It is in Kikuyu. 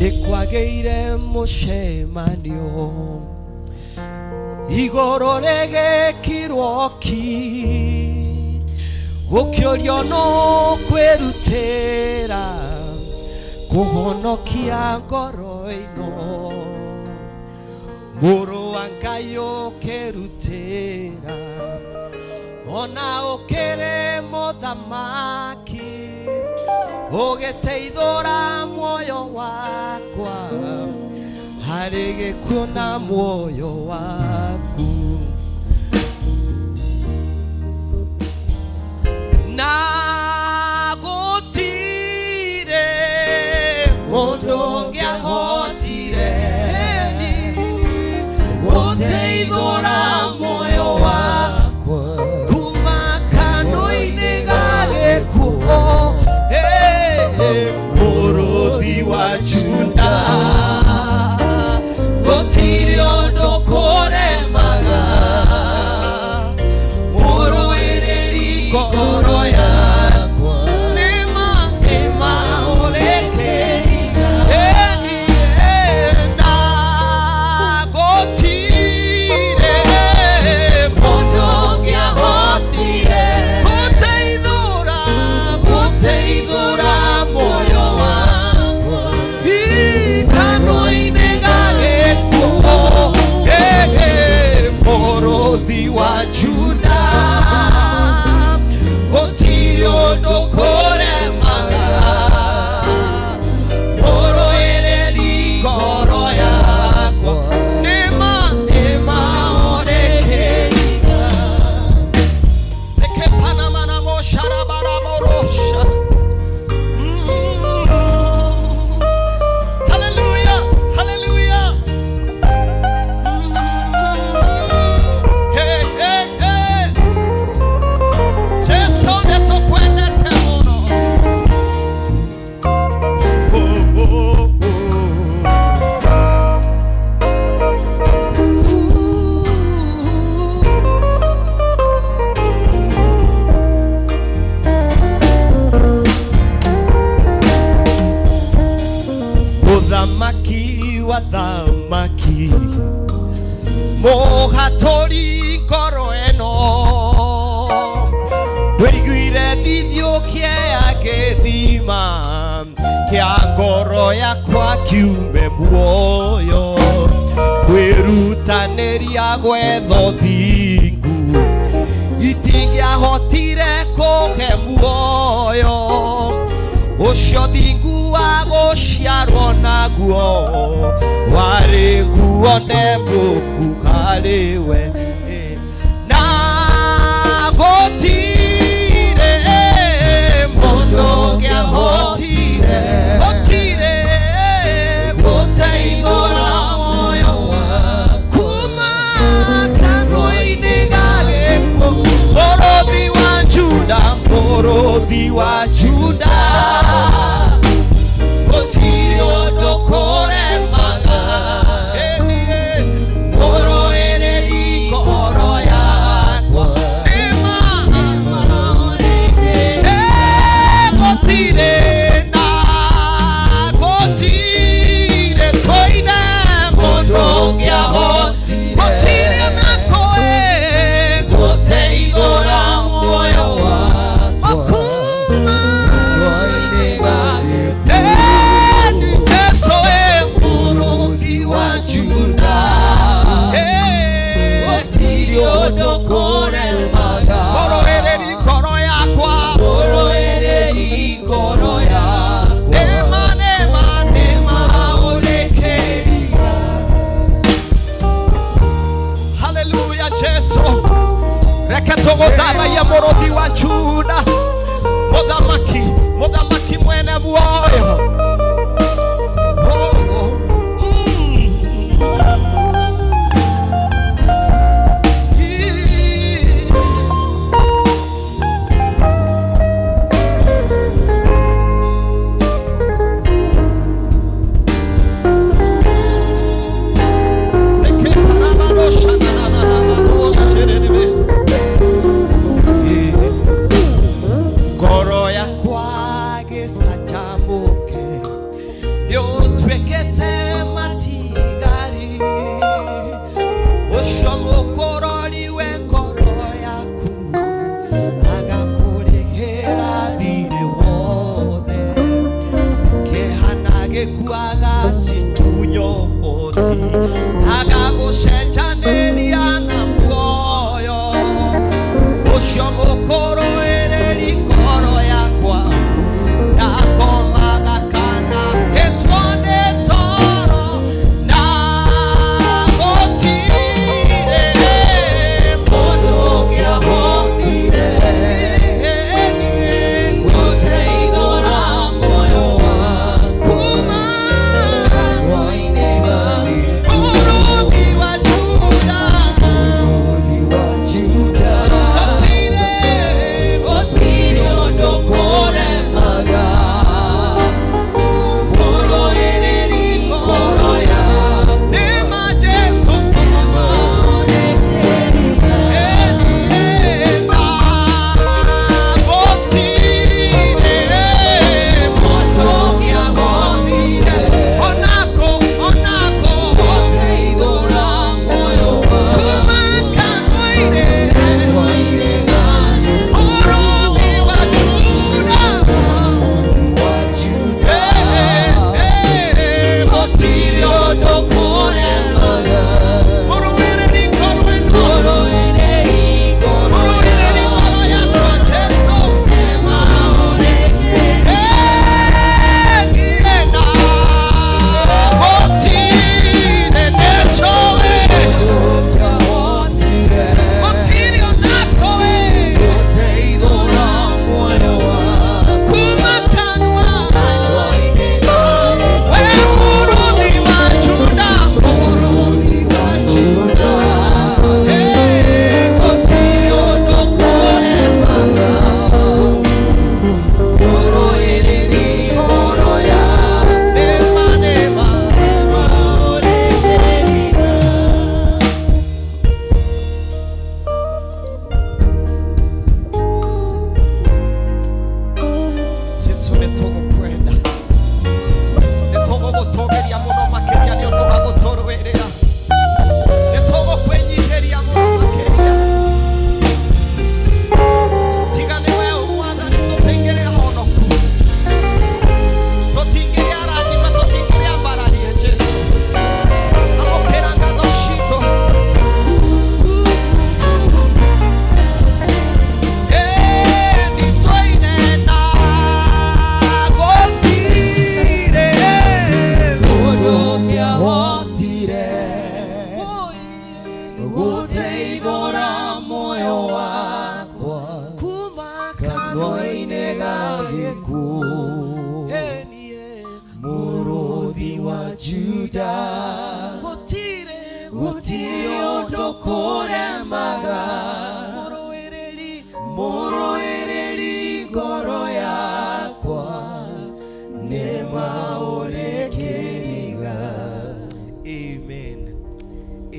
Nĩ kwagĩire mũcemanio igũrũ rĩgĩkirwo ki gũkĩũrio no kwĩrutĩra kũhonokia ngoro ĩno mũrũ wa Ngai ũkĩrutĩra ona ũkĩrĩ mũthamaki ũgĩteithũra muoyo wakwa harĩ gĩkuũ na muoyo waku na gũtirĩ mũndũ ũngĩahotire gũteithũra muoyo wakwa kuma kanua-inĩ ga gĩkuũ. Hey, mũrũthi wa Juda gũtirĩ ũndũ kũremaga mũrũĩrĩri ngoro yakwa nĩma nĩma ũrĩkĩriga ĩni na gũtirĩ mũndũ ũngĩahotire gũteithũra gũteithũra muoyo wakwa kanua-inĩ ga gĩkuũ. Mũrũthi wa Juda gũtirĩ ũndũ kũremaga mũrũĩrĩri ngoro yakwa nĩma nĩma ũrĩkĩriga Tekepanamanamosharabaramorosha. Hallelujah, hallelujah. Hey, hey, hey. Jesu nĩtũkwendete mũno. Oh, oh, oh. Ooh. Mũthamaki wa thamaki mũhatũri ngoro ĩno ndũiguire thithio kĩeya gĩthima kĩa ngoro yakwa kiume muoyo kwĩrutanĩria gwetha ũthingu itingĩahotire kũhe muoyo ũcio thingu wa gũciarwo naguo warĩ nguo ndembũku harĩ we na gũtirĩ mũndũ ũngĩahotire gũtirĩ gũteithũra muoyo kuma kanua-inĩ ga gĩkuũ. Mũrũthi wa Juda, mũrũthi wa Juda gũtirĩ ũndũ kũremaga mũrũĩrĩri ngoro. Matuĩkĩte matigari. Ũcio mũkũrori we ngoro yaku agakũrĩhĩra thirĩ wothe. Kĩeha na gĩkuũ agacitunywo ũhoti, agagũcenjanĩria na muoyo. Ũcio mũkũrũĩrĩri ngoro yakwa ndakomaga kana hĩtwo nĩ toro, na gũtirĩ mũndũ ũngĩahotire Gũteithũra muoyo wakwa kuma kanua-inĩ ga Mũrũthi wa Juda. Mũrũthi wa Juda. Gũtirĩ. Gũtirĩ ũndũ kũremaga mũrũĩrĩri ngoro yakwa. Nĩma Jesũ. Nĩmaũrekeria. Gũtirĩ Mũndũ ũngĩahotire onako onako gũteithũra muoyo wakwa kuma kanua-inĩ kanua-inĩ ga Mũrũthi wa Juda. wa Juda. Gũtirĩ Gũtirĩ ũndũ kũremaga mũrũĩrĩri ngoro ĩno. mũrũĩrĩri ngoro Mũrũĩrĩri ngoro yakwa Jesũ. Nĩmaũrekeria. Gũtirĩ nĩnjũĩ. Ũngĩahotire Gũtirĩ onako ĩ. gũteithũra muoyo wakwa Kuma kanua. kanua-inĩ ga We mũrũthi wa Juda. Mũrũthi wa Juda. Gũtirĩ ũndũ kũremaga mũrũĩrĩri ngoro yakwa. Nĩma nĩma. Nĩmaũrekeria. Jesu, nĩ tũgũkwenda, nĩ tũgũgũtũgĩria mũno makĩria nĩ ũndũ wa gũtũrũĩrĩra, nĩ tũgũkwĩnyihĩria mũno makĩria. Tiga nĩ we Mwathani, tũtingĩrĩ ahonoku, tũtingĩrĩ arathime, tũtingĩrĩ ambararie. Jesu, amũkĩra ngatho citũ. Nĩ gũtirĩ Mũndũ ũngĩahotire gũteithũra muoyo wakwa kuma kanua-inĩ ga gĩkuũ. Mũrũthi wa Juda. Gũtirĩ. Gũtirĩ ũndũ kũremaga.